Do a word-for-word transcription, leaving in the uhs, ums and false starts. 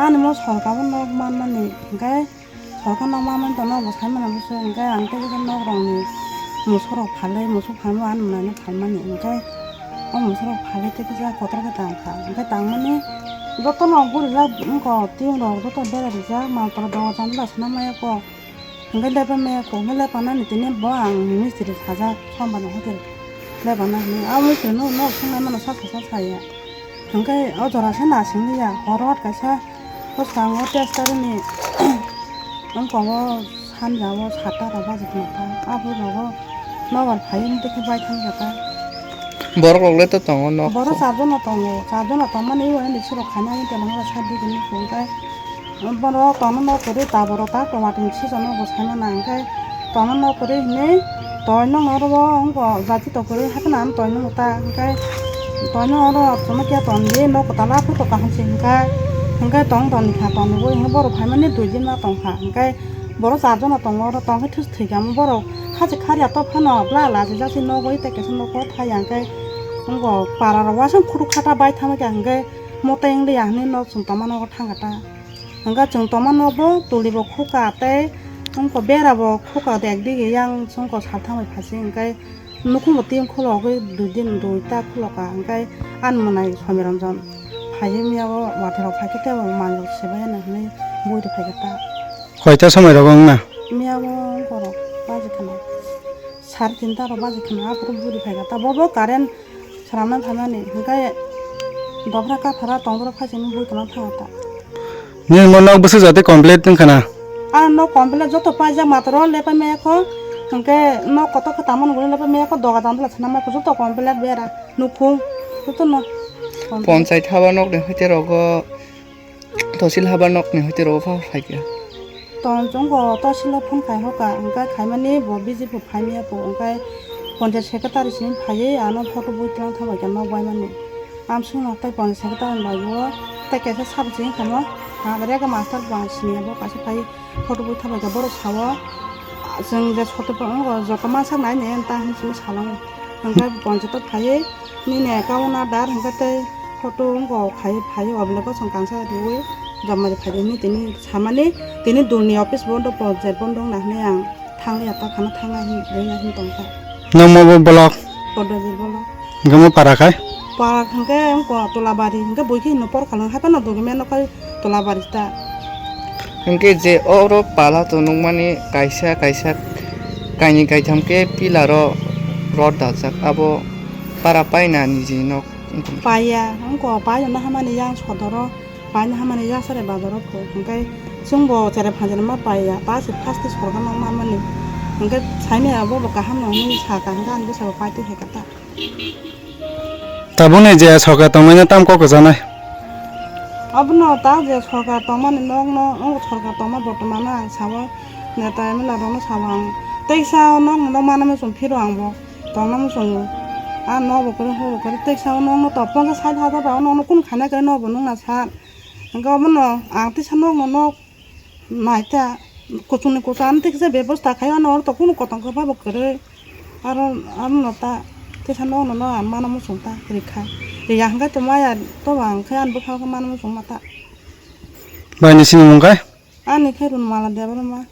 Ani mo sorkar bo nok manmani, hingke sorkar nok manmani to nok bo sai mano bwswk, hingke ang tei kisa nok rok ni musuk rok phalwi, musuk phalwi bo ani mwnai no phalmani, hingke o musuk rok phalwi tei kisa kotor khe tang kha, hingke tangmani joto no guri jak wngkha, tin rok joto bera rijak, mal tora doga jani bai swnam maya kok. Hingke lepa maya kok, hingke lepa nani tini bo ang mistiri sajak, sombani hotel lepa na hinwi. Abo mistiri no nok swngnai mano sasa sasa ya. Hingke o jora se nasing liya, horo kaisa bwskango tester ni wngkha o sanja o sata rok bajak nokha. Abo rogo nobar phai wng tei khe bai thang jaka. Borok rok le to tongo nok. Borok charjon no tongo, charjon no tongmani o hindi sirok khaina hinwi telong sadi hinwi hingke. Bono tongna nok kwrwi ta, borok ta tongma tong sijak no bo sai mano, hingke tongna nok kwrwi hinwi toi nokno oro bo wngkha jati tok kwrwi hapheno ang toi nokno ta, hingke toi nokno oro chwngno khe ton di nok kwtal a phuto kaham se hingkha, hingke tong tong ni kha tong ni bo hingke borok phaimani dui din ma tong kha, hingke borok char jona tongo oro tong khe thus thwi kha borok hachik kharya to phano bla la se jati nogo tei kaisa nogo thai ya hingke wngkha para rok wasang khuru khata bai thangma khe hingke motai wngya hinwi nok chwng tongma nogo thang kha ta. Hingke chwng tongma nogo tuli bo khuka tei wngkha bera bo khuka de ekdigi yang wngkha salthang bai phaising hingke nukhung bo tin khulogwi dui din dui ta khuloka hingke ani mwnai Somiranjan phaiwi miya o watwi rok phaikhe tei bo manwi rok sebaya nang hinwi bui rok phaikhe ta. Koita somoi rogo wngna? Miya o wngkha rok baji khana sari tinta rok baji khana aphuru bui rok phaikhe ta bo bo current Swnamna thangnani, hwnkhe dopra kaphara tongborok phaisingni bui kwlwng thango ta. Nini mo nok bwswk jati complete wngkha na? Ang nok complete joto paijak matwro lepai maya kho, hwnkhe nok kotor khe tangmani guri lepai maya kho, doga jandala swnam maya kho, joto complete bera, nukhung, jotono complete. Ponchait haba nokni hoite rogo Tosil habar nokni hoite rogo pha phaikha. Ton chwngbo tosil o phone khai hoka, hwnkhe khaimani bo busy pho phaimaya pho, hwnkhe ponchayat secretary simi phaiwi ano photo bui twlang thabaikha nok baimani. Amsukno tei ponchayat secretary bai bo tei kaisa sabo chini khaimo, ha, rega master bo ang siniya bo kaisa phai photo bui thabaikha borok sao, chwng je soto pho wngo joto mansak nai nai ta hinwi simi salango. Hwnkhe ponchayat o phaiwi nini account adar hwnkhe tei photo wngkha phai phai o belai bosong kansa riwi jomari phai hinwi tini samani tini dulni office bondo ponchayat bondo wngna hinwi ang thangya ta khana thangna hinwi rwngya hinwi tongkha. Nang mo bo block? Kodojir block. Hwnkhe mo para khai? Para hwnkhe wngkha Tolabari hwnkhe buikhe hinwi por khalung haphano document no khai Tolabari ta. Hwnkhe je oro pala tonukmani kaisa kaisa kainwi kaitham khe pillar o rod dajak, abo para paina niji nok wngkha. Paiya, wngkha paina hamani yang sodoro, paina hamani yasare bazaro pho, hwnkhe chwngbo cherai phanjani ma paiya, ta se first sorkar no manmani, hwnkhe saimaya bobo kaham no hinwi sakha, hwnkhe ani bwskango paitwi hai kha ta. Tabukni je sorkar tongmani tam kok kwchanai. Abono ta je sorkar tongmani nokno, o sorkar tongma bortomano ang sao, neta M L A rokno sao ang. Teisa o nokno no mana muchung phiro ang bo. Tongna muchungo. A nobo kwrwi, hobo kwrwi. Teisa o nokno to ponchash sait hajar ba o nokno kunu khaina kwrwi nobo nungna sa. Hwnkhe obono ang teisa nokno nok naita, kuchungni kuchung ani teisa bebosta khai, ano oro to kunu kotong khe phabo kwrwi. Aro, arono ta teisa nokno no ang mana muchung ta rikha. Riya hwnkhe to maya to ang khe ani bwkha khe mana muchung ma ta. Bai, nini mung khe? Ani khe Runmala Debbarma.